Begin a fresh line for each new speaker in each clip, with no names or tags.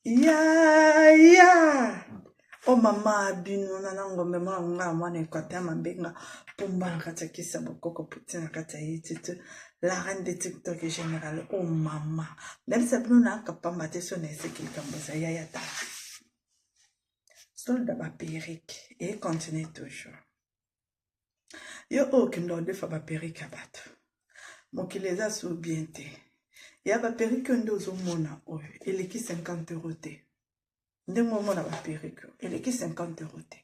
Yaya o mama bino na na ngombe mwana nga ya mwana equateur mabenga pumba na kati ya kisi ya bokoko puti na kati ya yititu la reine de tiktok général o mama nayebisa bino nayaka pamba te so na eseki likambo eza yaya tala solda baperike e continue toujours Yo oyo okenda odefa ba perruque ya bato mokili eza su bien te ya ba perruque oyo nde ozomona oyo eleki 50 euro te ndenge omona ba perruque oyo eleki 50 euro te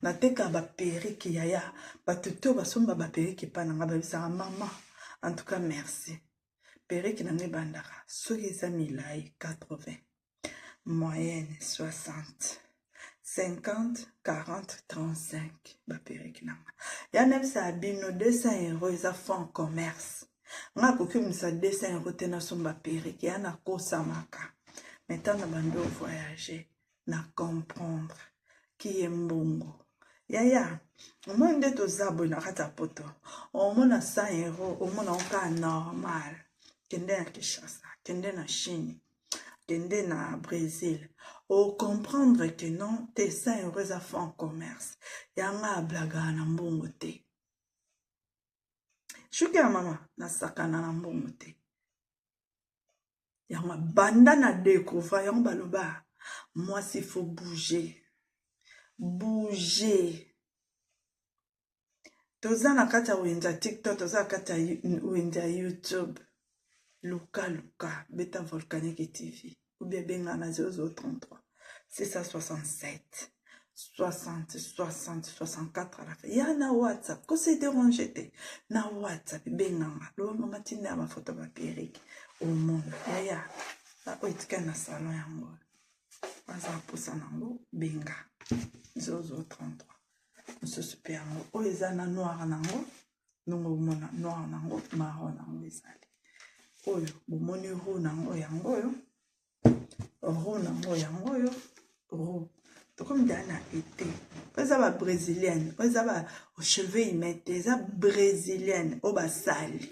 nateka ba perruque yaya bato to basomba ba perruque epai na ngai babisaka mama en tout cas merci perruque na ngai ebandaka soki eza milai 80 moyenne 60 50 40 35 baperike na nga ya nayebisaka bino 200 euro eza fond commerce nga akoki obimisa 200 euro te nasomba perike ya nakosamaka mai ntango na bandi ovoyage na comprendre kiye mbongo yaya omoni nde toza boye na kati ya poto omona 100 euro omona oka normal kende na kinshasa kende na chine kende na Brésil o comprendre que non te 100 euros eza fond commerce yanga ablagaka na mbongo te shuki ya mama nasakana na mbongo te yango banda na découvrir yango baloba mwasi faut bouger bouger toza na kati ya wenze ya tiktok toza na kati ya wenze ya youtube luka luka beta volcanique tv ubie benga na 0033 667 60 60 64 à la fin ya na whatsapp ko se déranger te na whatsapp benganga loba mama tinda ya bafoto ya baperike omona yaya oyo etikali na salon yango baza mposa nango benga 0033 mosusu mpe yango oyo eza na noir nango ndongo omona noir nango marron nango ezali oyo bomoni roux nango yango oyo roux nango yango oyo roux tokomi daa na ete oyo eza ba brésilienne oyo eza ba cheveux humain te eza brésilienne oyo basali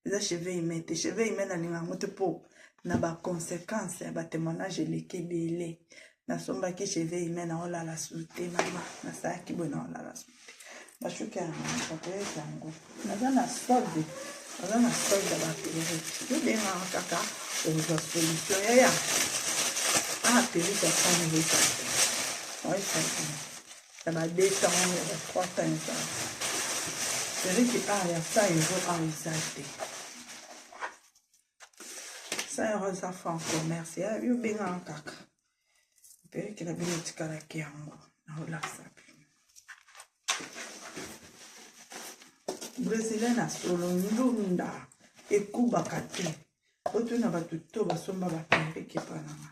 eza cheveux humain te cheveux humain nalinga yango te mpo na baconséquence ya batémoignage eleki ebele nasombaki cheveux humain naolala su te mama nasalaki boye naolala su te bashuki ya bakoyesa yango naza na solde naza na solde ya baperike yobengaka kaka ozwa solution yaya ah perike ya 100 eza te oyesa ya ba 2 temps ya ba 3 temps eza periki a ya 100 euro awa eza te 100 euro eza franc commerce ya yo bengaka kaka periki na bino etikalaki yango naolakisa bino brésilien na solo ndunda ekubaka te otuna bato to basomba baperike epa nanga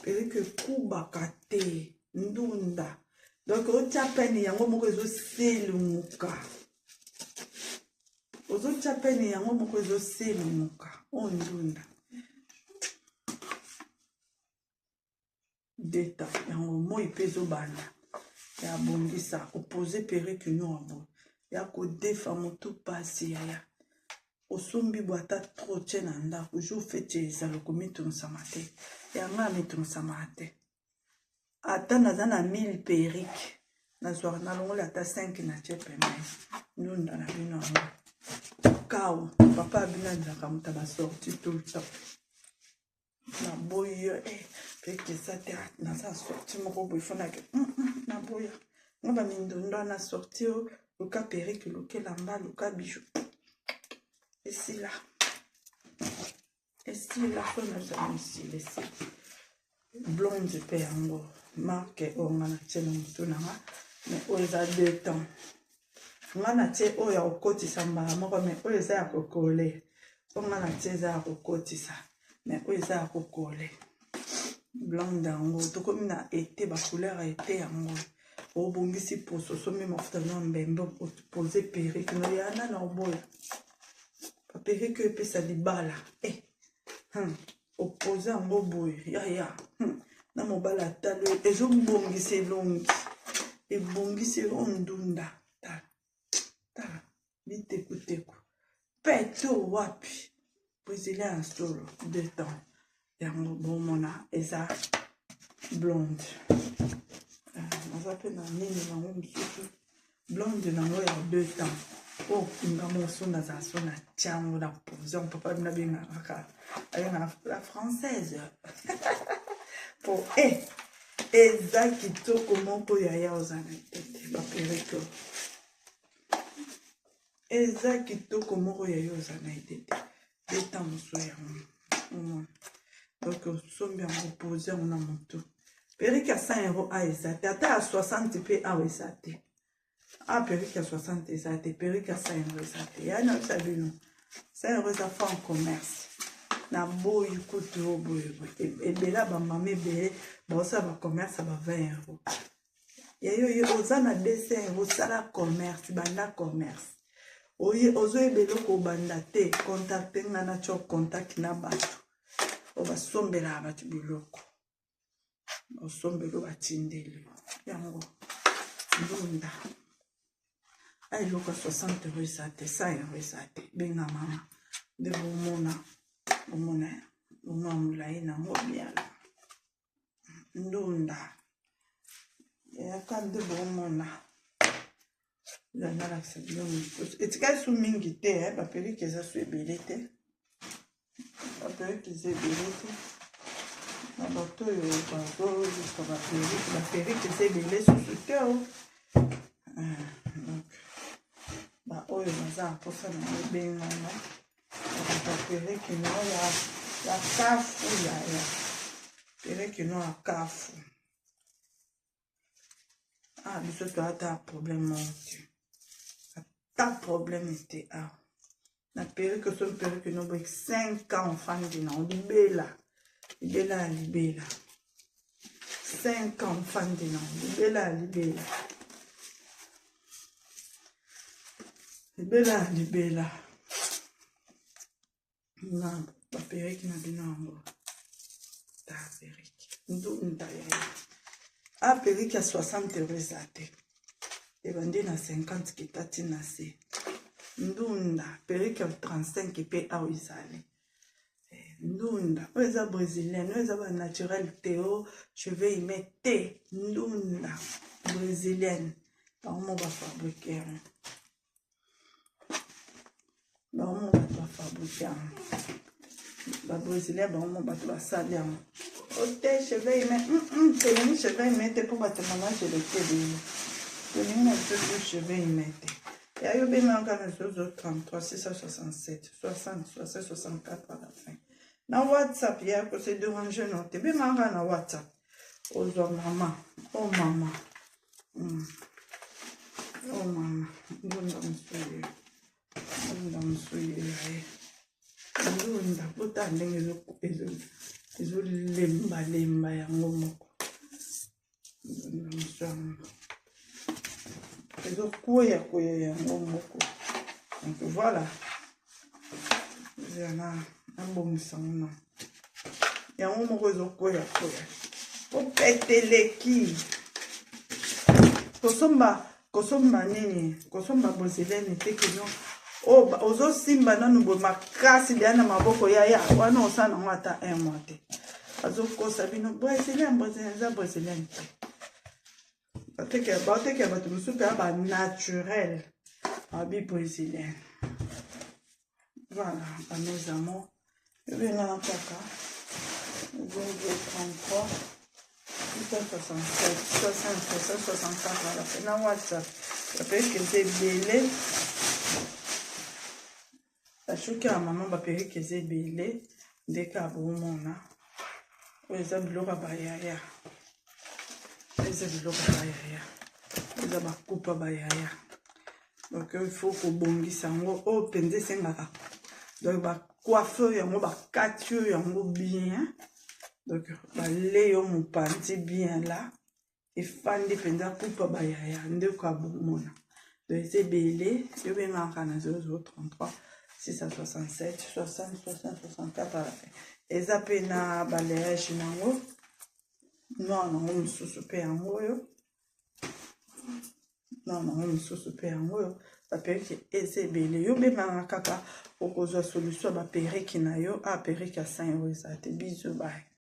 perike ekubaka te ndunda donc otya pene yango moko ezoselumuka ozotya pene yango moko ezoselumuka oyo ndunda deta yango moi mpe ezobanda ya bongisa opose perruque no ya boye ya kodefa motu mpasi yaya osombi bo ata trop tie na ndako jour feti ezala komitungisama te yanga amitungisamaka te ata naza na 1000 perruque nazwaka nalongoli ata 5 na tie pembeni ndunda na bino yango kao papa abino alingaka moto ya basorti tout le temps naboyi yo eh, mpe eza te ah, naza sorti moko boye fonake mm, mm, naboya nga bamindondo wana sorti o luka perike luka elamba luka bijou esila esila fo nazala esila esila blonde mpe yango marke oyo nga natie na motu na nga mais oyo eza deux temps nga natie oyo ya kokotisa mbala moko mais oyo eza ya kokole oyo nga natie eza ya kokotisa mais oyo eza ya kokole blonde yango tokomi na ete bacouleur ya ete yango obongisi poso osombi mafuta no mbembe opose perruque no ya nana oboya baperruque oyo epesa libala eh. hmm. Opose yango boye yaya hmm. na mobali atali oyo ezobongisa elongi ebongisi oyo ndunda tala tala bitekuteku peto wapi brésilien ya solo de temps. Yango bomona eza blonde. Naza mpe na nini nango mosusu blonde nango ya deux temps oyo nga moso nazala so na tiango na pose papa bino abengaka kaka abengaka la française po e eh, eza kitoko moko yaya oza na tete baperike eza kitoko moko ya yo oza na ide te beta mosu yango omona donc osombi yango pose yango na motu perike ya 100 euro a eza te ata ya 60 mpe awa eza te a perike ya 60 eza te perike ya 100 euro eza te ya nayebisa bino 100 euro eza fond commerce naboyi kutu oyo boye ebele ya bamama ebele baosala bacommerce ya ba 20 euro ya yo ye oza na dessin osala commerce banda commerce oye ozoyeba eloko obanda te contacte nga na tio contact na bato oyo basombelaka bato biloko osombeli oyo batindeli yango ndunda a eloko ya 60 euro eza te 100 euro eza te benga mama nde bomona bomona bomona molai nango biala ndunda eyaka nde bomona nalakisa bino mosusu etikali su mingi te eh, baperike eza su ebele te baperike eza ebele te na bato oyo bazoluka baperike baperike eza ebele susu te o oh. ah, donc baoyo baza na mposa na ebengana Perruque no ya ya kafu ya ya perruque no ya kafu. Ah biso to ata problème moko te. Ata problème te ah. Na perruque so perruque no boye 5 ans ofandi na libela. Libela ya libela. 5 ans ofandi na libela ya libela. Libela ya libela. Na baperiki na bino yango. Ta periki. Ndunda ya ye. A periki ya 60 euro eza te. Ebandi na 50 kita ti na se. Ndunda periki ya 35 pe awa ezali. Eh, ndunda oyo eza brésilienne oyo eza ba naturel te o oh, cheveux humain te ndunda brésilienne bango mo bafabrike yango bango mo bato bafabrike yango babrésilien bango mo bato basali yango ote cheveux humain tolingi cheveux humain te mpo batemoignage eleki ebele tolingi na biso tu cheveux humain te Ya yo benga nga na 0033 667 60 60 64 à la fin. Na WhatsApp ya ko se déranger non te benga nga na WhatsApp. Ozwa mama, oh mama. Oh mama, ndunda musuye. Ndunda musuye ya ye. Ndunda bota ndenge ezo ezo ezo lemba lemba yango moko. Ezokweya kweya yango moko donc voilà ezala nabongisa ngo na yango moko ezokweya kweya opeteleki kosomba kosomba nini kosomba bozelene te kino ozosimba nanu boye makasi deya na maboko yaya wana osala nango ata un mois te azokosa bino brésilien brésilien eza brésilien te batekela bato mosusu mpe ya banaturel babi brésilien voilà bames amour ebengana kaka 033 867 67 64 ala mpe na whatsapp baperike eza ebele Bashuki ya mama baperike eza ebele nde kaka bomona oyo eza biloko ya bayaya eza biloko ya bayaya eza bakupa bayaya donc il faut kobongisa yango oyo mpenza esengaka donc bacoiffeur yango bakati oyo yango bien donc bale yo mopanzi bien la Efandi mpenza kupa ba yaya nde ko bomona. Donc eza ebele yo bengaka na 0033 667 60 60 64 à la fin. Eza mpe na balayage nango noir nango mosusu mpe yango oyo noir nango mosusu mpe yango oyo. Baperruque eza ebele. Yo benganga kaka, okozwa solution ya baperruque na yo. A perruque ya 100 euro eza te. Bisous, bye.